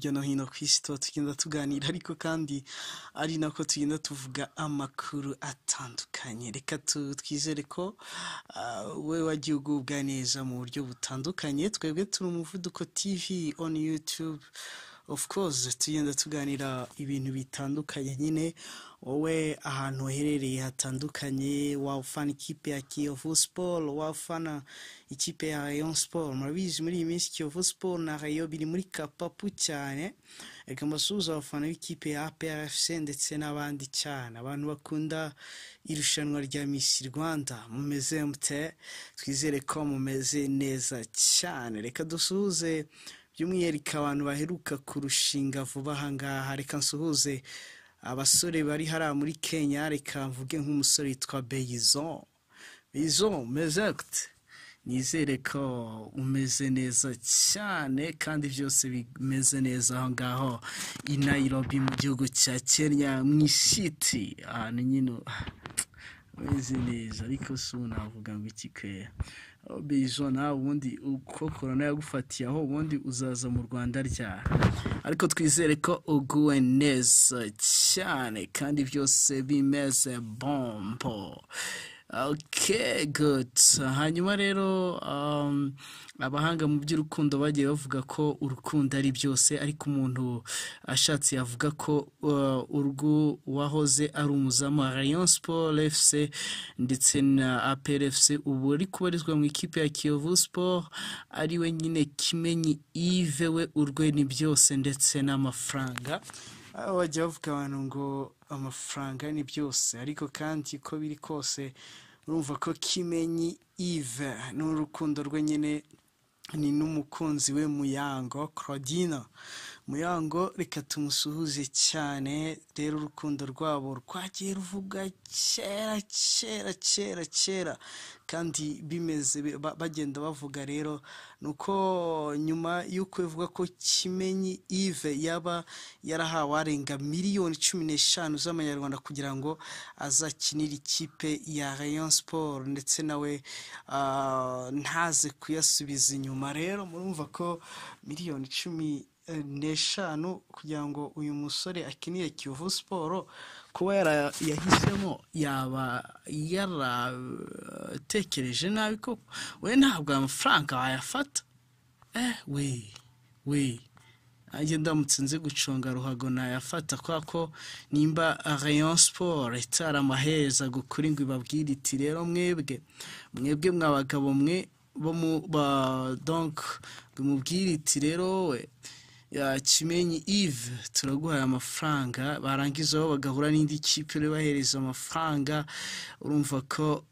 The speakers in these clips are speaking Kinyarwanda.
Hirya no hino ku isi tuba tugenda tuganira, ariko kandi ari nako tugenda tuvuga amakuru atandukanye. Reka twizere ko we wagiye ugubwa neza mu buryo butandukanye. Twebwe turi Umuvuduko TV on YouTube, of course tugenda tuganira ibintu bitandukanye nyine. Wowe ahantu uherereye hatandukanye, waba ufana ikipe ya Kiyovu Sport, waba ufana ikipe ya Rayon Sport, murabizi muri iyi minsi Kiyovu Sport na Rayon biri muri kapapu cyane. Reka mbasuhuze abafana b'ikipe ya APR FC ndetse n'abandi cyane, abantu bakunda irushanwa rya Miss Rwanda, mumeze mute? Twizere ko mumeze neza cyane. Reka dusuhuze by'umwihariko abantu baheruka kurushinga vuba aha ngaha. Reka nsuhuze abasore bari hariya muri Kenya. Reka mvuge nk'umusore witwa Beyizon. Beyizon, umeze gute? Nizere ko umeze neza cyane kandi byose bimeze neza aho ngaho i Nairobi mu gihugu cya Kenya, mu isiti, ahantu nyine umeze neza. Ariko si ubu navuga ngo iki kera Beyizon, nawe ubundi uko korona yagufatiye aho, ubundi uzaza mu Rwanda ryari? Ariko twizere ko uguwe neza cyane kandi byose bimeze bombo. Okay, good. Hanyuma rero abahanga mu by'urukundo bagiye bavuga ko urukundo ari byose, ariko umuntu ashatse yavuga ko urwo wahoze ari umuzamu wa Rayon Sport FC ndetse na APR FC, ubu ari kubarizwa mu ikipe ya Kiyovu Sport, ari we nyine Kimenyi Yves, we urwe ni byose ndetse n'amafaranga. Aho bajya bavuga abantu ngo amafaranga ni byose, ariko kandi uko biri kose urumva ko Kimenyi Yves n'urukundo rwe nyine ni n'umukunzi we Muyango Claudine. Muyango reka tumusuhuze cyane. Rero urukundo rwabo rwagiye ruvuga kera kera kera kera, kandi bimeze bagenda bavuga. Rero nuko nyuma y'uko bivuga ko Kimenyi Yves yaba yarahawe arenga miliyoni 15 z'amanyarwanda kugira ngo azakinire ikipe ya Rayon Sport, ndetse nawe ntaze kuyasubiza inyuma. Rero murumva ko miliyoni 15 kugira ngo uyu musore akinire Kiyovu Sport, kuba yahisemo yaba yaratekereje nabi koko. We ntabwo aya mafaranga wayafata. We we nanjye ndamutse nzi guconga ruhago nayafata, kubera ko nimba Rayon Sport itaramaheza kuri ngo ibabwire iti: "Rero mwebwe, mwebwe mwa bagabo mwe bo mu ba", donc bimubwire iti: "Rero we ya Kimenyi Yves, turaguhaye amafaranga", barangiza bo bagahura n'indi kipe bahereza amafaranga. Urumva ko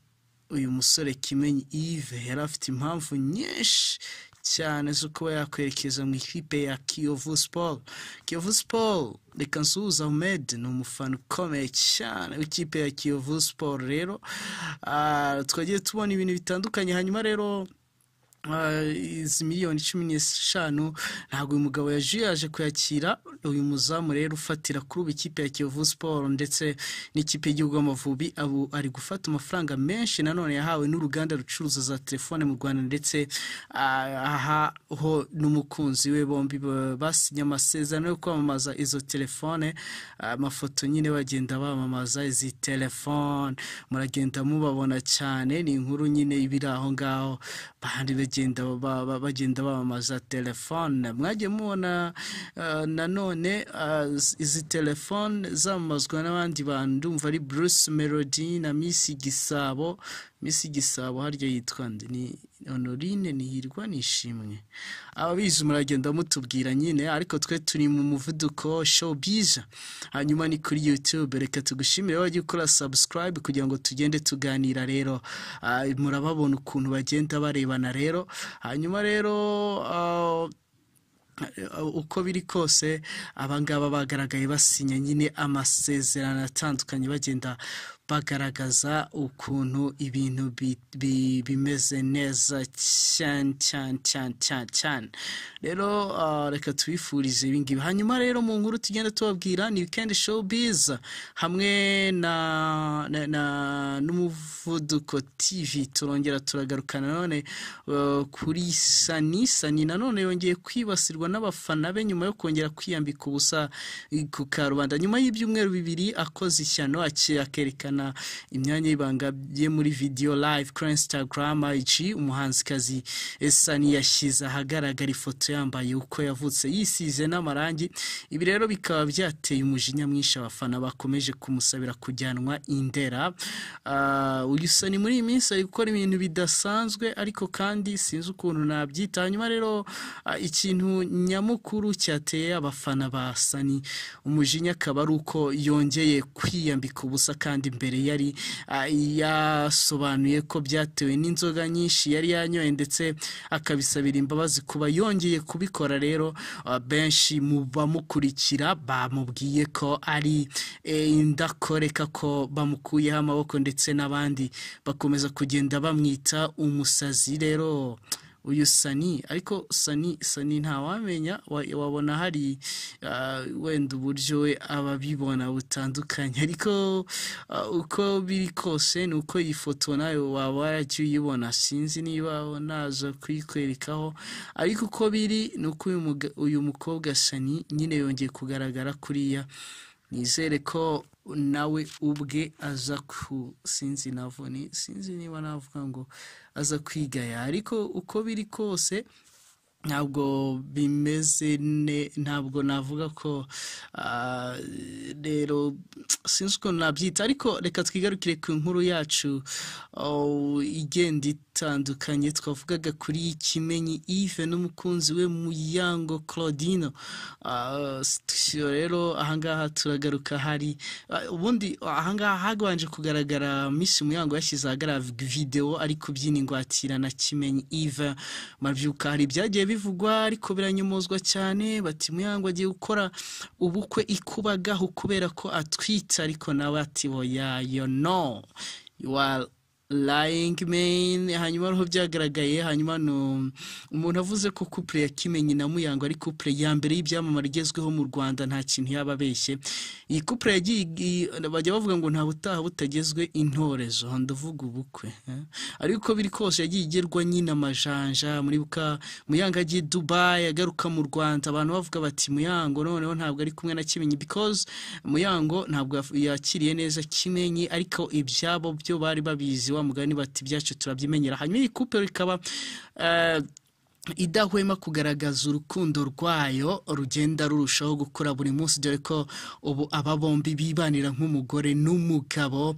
uyu musore Kimenyi Yves yari afite impamvu nyinshi cyane zo kuba yakwerekeza mu ikipe ya Kiyovu Sport. Kiyovu Sport, reka nsuhuze Ahmed, ni umufana ukomeye cyane w'ikipe ya Kiyovu Sport. Rero twagiye tubona ibintu bitandukanye. Hanyuma rero izi miliyoni 15 ntabwo uyu mugabo yaje yaje kuyakira. Uyu muzamu rero ufatira kuri ubu ikipe ya Kiyovu Sport ndetse n'ikipe y'igihugu Amavubi, abu ari gufata amafaranga menshi nanone yahawe n'uruganda rucuruza za telefone mu Rwanda, ndetse aha ho n'umukunzi we bombi basinye amasezerano yo kwamamaza izo telefone. Amafoto nyine bagenda bamamaza izi telefone, muragenda mubabona cyane, ni inkuru nyine ibiri aho ngaho, bandi bagenda bamamaza telefone. Mwagiye mubona nanone izi telefone zamamazwa n'abandi bantu, ndumva ari Bruce Melody na Miss Gisabo. Miss Gisabo harya yitwa nde? Ni Honorine Nihirwa Nishimwe? Ababizi muragenda mutubwira nyine, ariko twe turi mu Muvuduko Showbiz, hanyuma ni kuri YouTube. Reka tugushimire wajya ukora subscribe kugira ngo tugende tuganira. Rero murababona ukuntu bagenda barebana. Rero hanyuma rero uko biri kose abangaba bagaragaye basinya nyine amasezerano atandukanye, bagenda bagaragaza ukuntu ibintu bimeze neza cyane cyane cyane cyane cyane. Rero reka tubifurize ibi ngibi. Hanyuma rero mu nkuru tugenda tubabwira ni Weekend Showbiz hamwe na n'Umuvuduko TV. Turongera turagaruka nanone kuri Sani. Sani nanone yongeye kwibasirwa n'abafana be nyuma yo kongera kwiyambika ubusa ku karubanda nyuma y'ibyumweru 2 akoze ishyano, akerekana imyanya y'ibanga ye muri video live kuri Instagram IG. Umuhanzikazi Sani yashyize ahagaragara ifoto yambaye uko yavutse, yisize n'amarangi. Ibi rero bikaba byateye umujinya mwinshi abafana bakomeje kumusabira kujyanwa Indera. Uyu Sani muri iyi minsi ari gukora ibintu bidasanzwe, ariko kandi sinzi ukuntu nabyita. Hanyuma rero ikintu nyamukuru cyateye abafana ba Sani umujinya akaba ari uko yongeye kwiyambika ubusa, kandi mbere yari yasobanuye ko byatewe n'inzoga nyinshi yari yanyoye, ndetse akabisabira imbabazi kuba yongeye kubikora. Rero benshi mu bamukurikira bamubwiye ko ari indakoreka, ko bamukuyeho amaboko, ndetse n'abandi bakomeza kugenda bamwita umusazi. Rero uyu Sani, ariko Sani ntawamenya, wabona hari wenda uburyo we ababibona butandukanye, ariko uko biri kose ni uko iyi foto nayo waba waragiye uyibona, sinzi niba naza kuyikwerekaho, ariko uko biri ni uko uyu mukobwa Sani nyine yongeye kugaragara kuriya. Nizere ko nawe ubwe aza ku sinzi navuni, sinzi niba navuga ngo aza kwigaya, ariko uko biri kose ntabwo bimeze ntabwo navuga ko rero sinzi uko nabyita. Ariko reka twigarukire ku nkuru yacu igenda itandukanye. Twavugaga kuri Kimenyi Yves n'umukunzi we Muyango Claudine. Rero ahangaha turagaruka, hari ubundi ahangaha hagabanje kugaragara Miss Muyango yashyize ahagaragara video ari kubyina ingwatira na Kimenyi Yves. Mabyuka hari ibyagiye bivugwa ariko biranyomozwa cyane, bati Muyango agiye gukora ubukwe ikubagaho kubera ko atwite, ariko nawe ati oya, you know you are lying man. Hanyuma roho byagaragaye, hanyuma no umuntu avuze ko couple ya Kimenyi na Muyango ari couple ya mbere y'ibyamamare igezweho mu Rwanda, nta kintu yaba abeshye. Iyi couple yagiye, bajya bavuga ngo nta butaha butagezwe intorezo, ndavuga ubukwe, ariko biri kose yagiye igerwa nyine amajanja. Muri buka Muyango agiye Dubai agaruka mu Rwanda, abantu bavuga bati Muyango noneho ntabwo ari kumwe na Kimenyi, because Muyango ntabwo yakiriye neza Kimenyi, ariko ibyabo byo bari babizi, wa mugani bati byacu turabyimenyera. Hanyuma iyi couple ikaba idahwema kugaragaza urukundo rwayo rugenda rurushaho gukura buri munsi, dore ko ubu aba bombi bibanira nk'umugore n'umugabo.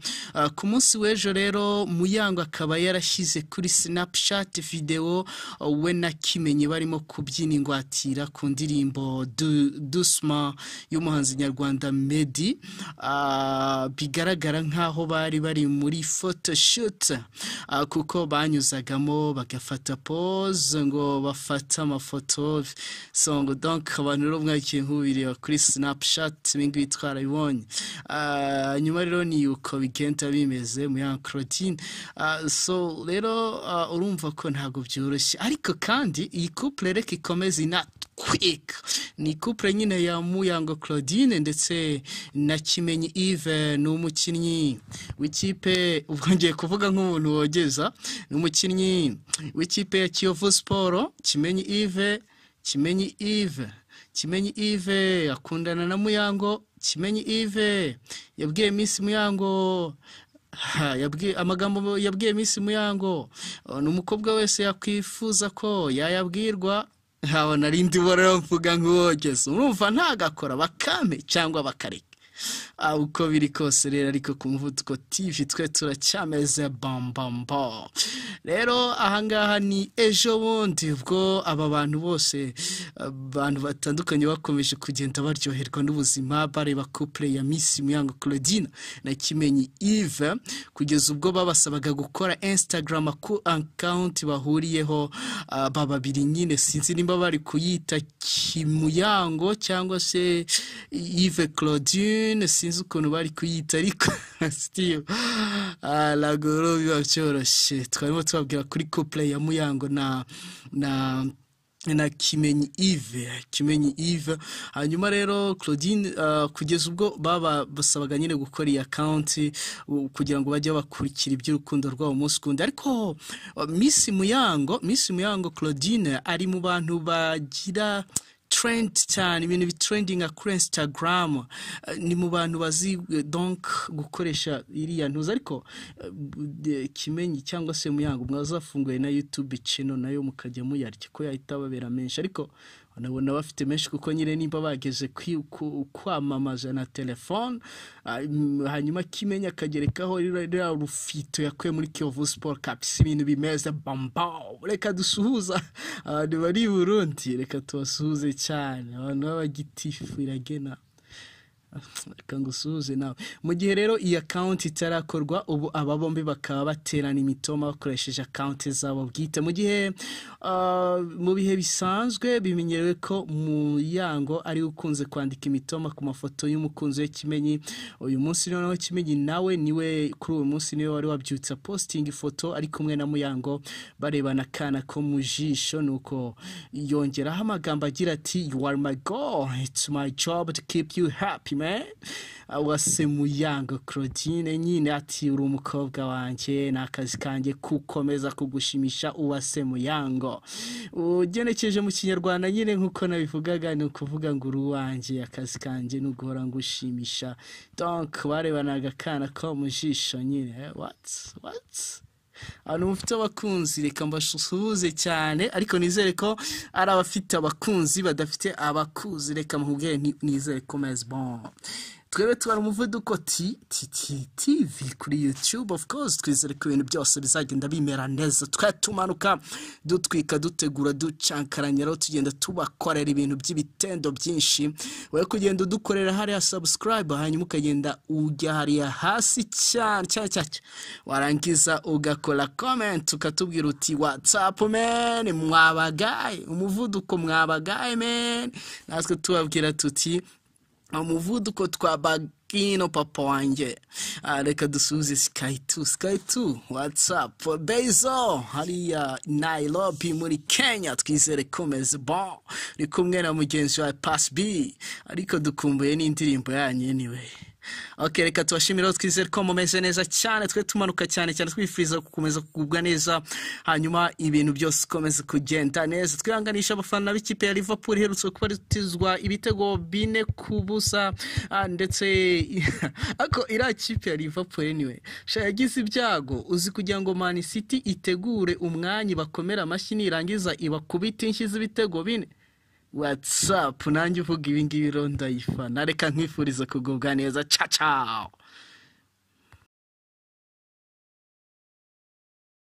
Ku munsi w'ejo rero Muyango akaba yarashyize kuri Snapchat video we na Kimenyi barimo kubyina ingwatira ku ndirimbo Dusma y'umuhanzi nyarwanda Meddy. Bigaragara nk'aho bari bari muri photoshoot, kuko banyuzagamo bagafata pose ngo bafata amafoto songo. Donc abantu rero mwakiye nk'ubireba kuri Snapchat, ibi ngibi twarabibonye. Nyuma rero ni uko bigenda bimeze Muyango Claudine. So rero urumva ko ntabwo byoroshye, ariko kandi iyi couple reka ikomeze inatwika. Ni couple nyine ya Muyango Claudine ndetse na Kimenyi Yves, ni umukinnyi w'ikipe, ubwo ngiye kuvuga nk'umuntu wogeza, ni umukinnyi w'ikipe ya Kiyovu Sport. Kimenyi Yves, Kimenyi Yves, Kimenyi Yves akundana na Muyango. Kimenyi Yves yabwiye Miss Muyango, yabwiye amagambo, yabwiye Miss Muyango ni umukobwa wese yakwifuza ko yayabwirwa. Haba narindi rero mvuga nk'uwogeza, urumva ntagakora bakame cyangwa bakareka. Uko biri kose rero, ariko ku Muvuduko TV twe turacyameze bambamba. Rero ahangaha ni ejo bundi ubwo aba bantu bose, abantu batandukanye bakomeje kugenda baryoherwa n'ubuzima, bareba couple ya Miss Muyango Claudine na Kimenyi Yves, kugeza ubwo babasabaga gukora Instagram account bahuriyeho aba babiri nyine, sinzi nimba bari kuyita Kimuyango cyangwa se Yves Claudine. Fortune, sinzi ukuntu bari kuyita, ariko still ntabwo biba byoroshye. Twarimo tubabwira kuri couple ya Muyango na Kimenyi Yves, Kimenyi Yves. Hanyuma rero Claudine, kugeza ubwo baba basabaga nyine gukora iyi account kugira ngo bajye bakurikira iby'urukundo rwabo umunsi ku wundi. Ariko Miss Muyango Claudine ari mu bantu bagira trend cyane, ibintu bitrendinga kuri Instagram. Ni mu bantu bazi donc gukoresha iriya ntuza. Ariko Kimenyi cyangwa se Muyango, mwazafunguye na YouTube channel nayo mukajya muyarya, ko yahita ababera menshi. Ariko banabona bafite menshi, kuko nyine nimba bageze kwamamaza na telefone, hanyuma Kimenyi akagerekaho ririya rufito yakuye muri Kiyovu Sport, kabisa ibintu bimeze bamba. Reka dusuhuza abantu bari i Burundi, reka tubasuhuze cyane, abantu b'abagitifu iragena, reka ngusuhuze nawe. Mu gihe rero iyi account itarakorwa, ubu aba bombi bakaba baterana imitoma bakoresheje account zabo bwite. Mu gihe mu bihe bisanzwe bimenyerewe ko Muyango ari ukunze kwandika imitoma ku mafoto y'umukunzi we Kimenyi, uyu munsi noneho Kimenyi nawe niwe, kuri uyu munsi niwe wari wabyutse posting ifoto ari kumwe na Muyango barebana akana ko mu jisho, nuko yongeraho amagambo agira ati: "You are my girl, it's my job to keep you happy, man." Uwase Muyango Claudine nyine ati: "Uri umukobwa wanjye, ni akazi kanjye kukomeza kugushimisha." Uwase Muyango, ugenekeje mu Kinyarwanda nyine nk'uko nabivugaga, ni ukuvuga ngo uri uwanjye, akazi kanjye ni uguhora ngushimisha. Donc barebanaga akana ko mu jisho nyine. What, what? Abantu mufite abakunzi, reka mbasuhuze cyane, ariko nizere ko ari abafite abakunzi, badafite abakuzi reka mubwire nizere ko meze bon. Twebwe tubara Umuvuduko T T T TV kuri YouTube, of course twizere ko ibintu byose bizagenda bimera neza. Twe tumanuka dutwika, dutegura, ducankaranya, rero tugenda tubakorera ibintu by'ibitendo byinshi. Wowe kugenda udukorera hariya subscribe, hanyuma ukagenda ujya hariya hasi cyane cyane cyane, warangiza ugakora comment, ukatubwira uti: "What's up, man? Mwabagaye umuvuduko, mwabagaye, man." Natwe tubabwira tuti: "Umuvuduko twabagino, papa wanjye." Reka dusuhuze Sky 2, Sky 2, what's up? Bezo hariya Nairobi muri Kenya, twizere komeze bon, uri kumwe na mugenzi wawe Pass B, ariko dukumbuye n'indirimbo yanyu. Anyway, ok, reka tubashimire, twizere ko mumeze neza cyane. Twe tumanuka cyane cyane, twifuriza gukomeza kugubwa neza, hanyuma ibintu byose ukomeze kugenda neza. Twihanganisha abafana b'ikipe ya Liverpool iherutse kubatizwa ibitego 4-0, ndetse ariko iriya kipe ya Liverpool anyway sha yagize ibyago. Uzi kugira ngo Man City itegure umwanya bakomera amashyi, nirangiza ibakubite inshyi z'ibitego 4? What's up? Nanjye uvuga ibi ngibi rero ndayifana. Reka nkwifuriza kugubwa neza. Ciao ciao.